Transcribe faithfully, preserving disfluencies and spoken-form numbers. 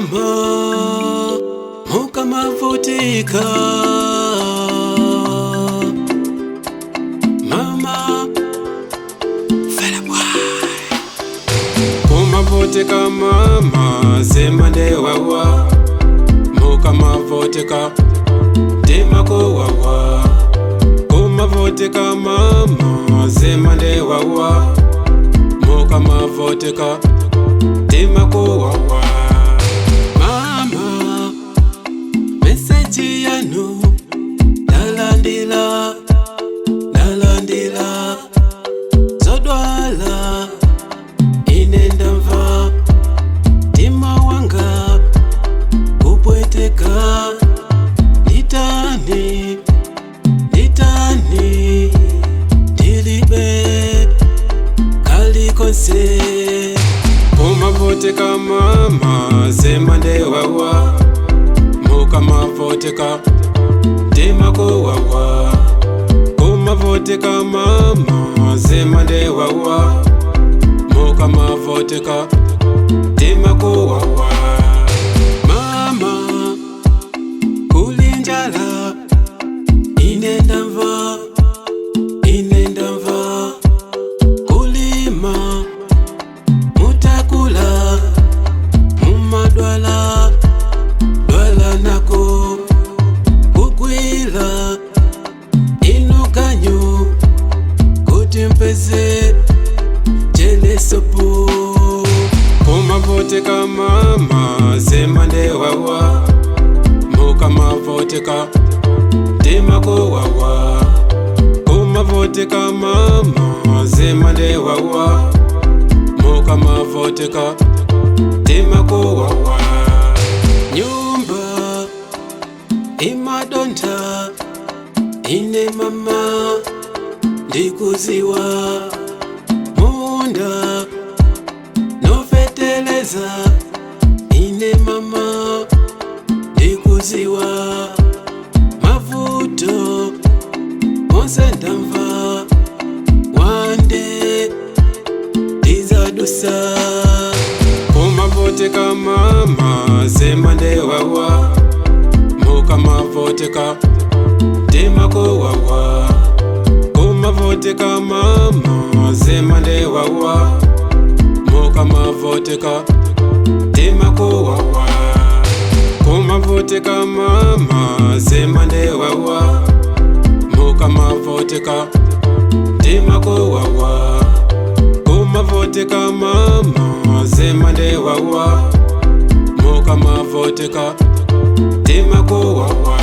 Mama, mukamavutika. Mama, fala bwai. Kumavoteka mama, zema nde wawa. Mukamavoteka, tima kuwawa. Kumavoteka mama, zema nde wawa. Mukamavoteka, tima kuwawa. Mama, meseji yanu ndalandira, ndalandira. Zodwala ine ndamva, mtima wanga kupweteka. Nditani, nditani, ndilibe kalikonse. Kumavoteka mama, zema nde wawa. Mukamavoteka, tima kuwawa. Kumavoteka mama, zema nde wawa. Mukamavoteka, tima kuwawa. Mama, kuli njala, ine ndamva, ine ndamva. Kulima, mutakula, mumadwala, dwala nako, kugwira inu ganyu, kuti mpeze jelesopo. Kumavoteka mama, zema nde wawa. Mukamavoteka, tima kuwawa. Kumavoteka mama, zema nde wawa. Mukamavoteka, tima kuwawa. Nyumba imadontha, ine mama ndikuziwa. Munda nofeteleza, ine mama ndikuziwa. Mavuto monse ndamva, wande tizadusa. Kumavoteka mama, zema nde wawa. Mukamavoteka, tima kuwawa. Kumavoteka mama, zema nde wawa. Mukamavoteka, tima kuwawa. Kumavoteka mama, zema nde wawa. Mukamavoteka, tima kuwawa. Kumavoteka mama, zema nde wawa. Mukamavoteka, tima kuwawa.